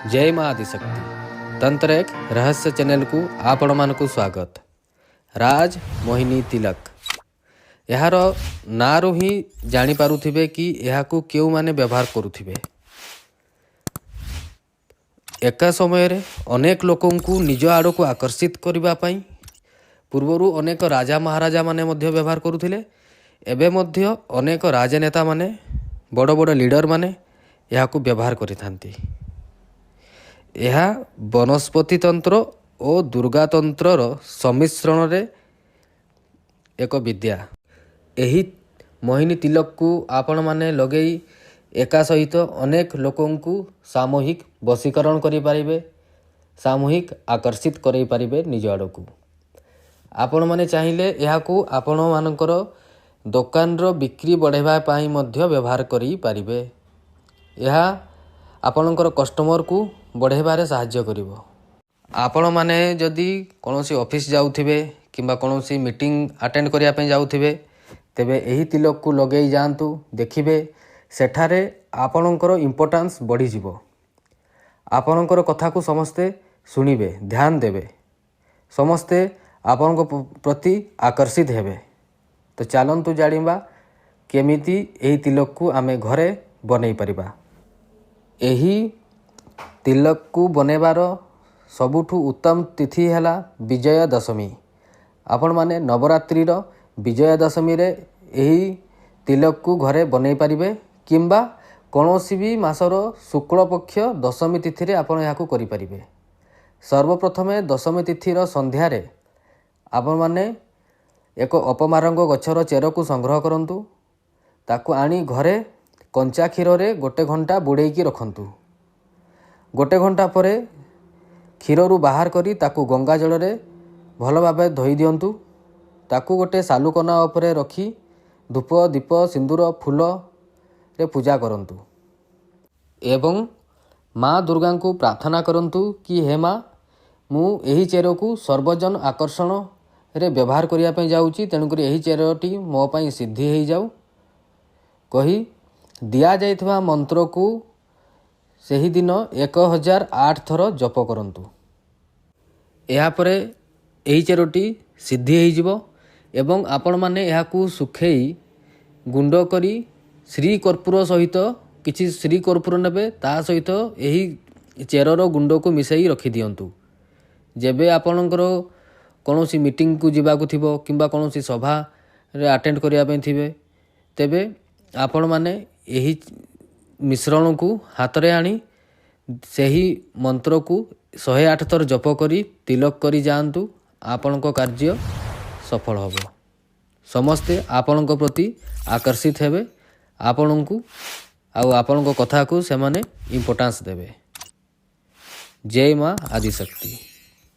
ଜୟ ମା ଆଦିଶକ୍ତି। ତନ୍ତ୍ର ଏକ ରହସ୍ୟ ଚ୍ୟାନେଲକୁ ଆପଣମାନଙ୍କୁ ସ୍ୱାଗତ। ରାଜ ମୋହିନୀ ତିଲକ, ଏହାର ନାଁରୁ ହିଁ ଜାଣିପାରୁଥିବେ କି ଏହାକୁ କେଉଁମାନେ ବ୍ୟବହାର କରୁଥିବେ। ଏକା ସମୟରେ ଅନେକ ଲୋକଙ୍କୁ ନିଜ ଆଡ଼କୁ ଆକର୍ଷିତ କରିବା ପାଇଁ ପୂର୍ବରୁ ଅନେକ ରାଜା ମହାରାଜାମାନେ ମଧ୍ୟ ବ୍ୟବହାର କରୁଥିଲେ। ଏବେ ମଧ୍ୟ ଅନେକ ରାଜନେତାମାନେ, ବଡ଼ ବଡ଼ ଲିଡ଼ରମାନେ ଏହାକୁ ବ୍ୟବହାର କରିଥାନ୍ତି। ଏହା ବନସ୍ପତି ତନ୍ତ୍ର ଓ ଦୁର୍ଗା ତନ୍ତ୍ରର ସମ୍ମିଶ୍ରଣରେ ଏକ ବିଦ୍ୟା। ଏହି ମୋହିନୀ ତିଲକକୁ ଆପଣମାନେ ଲଗେଇ ଏକା ସହିତ ଅନେକ ଲୋକଙ୍କୁ ସାମୂହିକ ବଶୀକରଣ କରିପାରିବେ, ସାମୂହିକ ଆକର୍ଷିତ କରାଇ ପାରିବେ ନିଜ ଆଡ଼କୁ। ଆପଣମାନେ ଚାହିଁଲେ ଏହାକୁ ଆପଣମାନଙ୍କର ଦୋକାନର ବିକ୍ରି ବଢ଼ାଇବା ପାଇଁ ମଧ୍ୟ ବ୍ୟବହାର କରିପାରିବେ। ଏହା ଆପଣଙ୍କର କଷ୍ଟମରକୁ ବଢ଼ାଇବାରେ ସାହାଯ୍ୟ କରିବ। ଆପଣମାନେ ଯଦି କୌଣସି ଅଫିସ୍ ଯାଉଥିବେ କିମ୍ବା କୌଣସି ମିଟିଂ ଆଟେଣ୍ଡ କରିବା ପାଇଁ ଯାଉଥିବେ, ତେବେ ଏହି ତିଲକକୁ ଲଗେଇ ଯାଆନ୍ତୁ। ଦେଖିବେ, ସେଠାରେ ଆପଣଙ୍କର ଇମ୍ପୋର୍ଟାନ୍ସ ବଢ଼ିଯିବ। ଆପଣଙ୍କର କଥାକୁ ସମସ୍ତେ ଶୁଣିବେ, ଧ୍ୟାନ ଦେବେ, ସମସ୍ତେ ଆପଣଙ୍କ ପ୍ରତି ଆକର୍ଷିତ ହେବେ। ତ ଚାଲନ୍ତୁ ଜାଣିବା କେମିତି ଏହି ତିଲକକୁ ଆମେ ଘରେ ବନେଇ ପାରିବା। ଏହି ତିଲକକୁ ବନେଇବାର ସବୁଠୁ ଉତ୍ତମ ତିଥି ହେଲା ବିଜୟା ଦଶମୀ। ଆପଣମାନେ ନବରାତ୍ରିର ବିଜୟା ଦଶମୀରେ ଏହି ତିଲକକୁ ଘରେ ବନେଇ ପାରିବେ କିମ୍ବା କୌଣସି ବି ମାସର ଶୁକ୍ଳପକ୍ଷ ଦଶମୀ ତିଥିରେ ଆପଣ ଏହାକୁ କରିପାରିବେ। ସର୍ବପ୍ରଥମେ ଦଶମୀ ତିଥିର ସନ୍ଧ୍ୟାରେ ଆପଣମାନେ ଏକ ଅପମାରଙ୍ଗ ଗଛର ଚେରକୁ ସଂଗ୍ରହ କରନ୍ତୁ। ତାକୁ ଆଣି ଘରେ କଞ୍ଚା କ୍ଷୀରରେ ଗୋଟେ ଘଣ୍ଟା ବୁଡ଼େଇକି ରଖନ୍ତୁ। ଗୋଟେ ଘଣ୍ଟା ପରେ କ୍ଷୀରରୁ ବାହାର କରି ତାକୁ ଗଙ୍ଗା ଜଳରେ ଭଲ ଭାବେ ଧୋଇ ଦିଅନ୍ତୁ। ତାକୁ ଗୋଟେ ସାଲୁକନା ଉପରେ ରଖି ଧୂପ, ଦୀପ, ସିନ୍ଦୁର, ଫୁଲରେ ପୂଜା କରନ୍ତୁ ଏବଂ ମା ଦୁର୍ଗାଙ୍କୁ ପ୍ରାର୍ଥନା କରନ୍ତୁ କି ହେ ମା, ମୁଁ ଏହି ଚେରକୁ ସର୍ବଜନ ଆକର୍ଷଣରେ ବ୍ୟବହାର କରିବା ପାଇଁ ଯାଉଛି, ତେଣୁକରି ଏହି ଚେରଟି ମୋ ପାଇଁ ସିଦ୍ଧି ହେଇଯାଉ କହି ଦିଆଯାଇଥିବା ମନ୍ତ୍ରକୁ ସେହିଦିନ 1008 ଥର ଜପ କରନ୍ତୁ। ଏହାପରେ ଏହି ଚେରଟି ସିଦ୍ଧି ହେଇଯିବ ଏବଂ ଆପଣମାନେ ଏହାକୁ ଶୁଖେଇ ଗୁଣ୍ଡ କରି ଶ୍ରୀ କର୍ପୂର ସହିତ, କିଛି ଶ୍ରୀ କର୍ପୂର ନେବେ, ତା ସହିତ ଏହି ଚେରର ଗୁଣ୍ଡକୁ ମିଶାଇ ରଖିଦିଅନ୍ତୁ। ଯେବେ ଆପଣଙ୍କର କୌଣସି ମିଟିଂକୁ ଯିବାକୁ ଥିବ କିମ୍ବା କୌଣସି ସଭାରେ ଆଟେଣ୍ଡ କରିବା ପାଇଁ ଥିବେ, ତେବେ ଆପଣମାନେ ଏହି ମିଶ୍ରଣକୁ ହାତରେ ଆଣି ସେହି ମନ୍ତ୍ରକୁ 108 ଥର ଜପ କରି ତିଲକ କରି ଯାଆନ୍ତୁ। ଆପଣଙ୍କ କାର୍ଯ୍ୟ ସଫଳ ହେବ। ସମସ୍ତେ ଆପଣଙ୍କ ପ୍ରତି ଆକର୍ଷିତ ହେବେ ଆପଣଙ୍କୁ ଆଉ ଆପଣଙ୍କ କଥାକୁ ସେମାନେ ଇମ୍ପୋର୍ଟାନ୍ସ ଦେବେ। ଜୟ ମା ଆଦିଶକ୍ତି।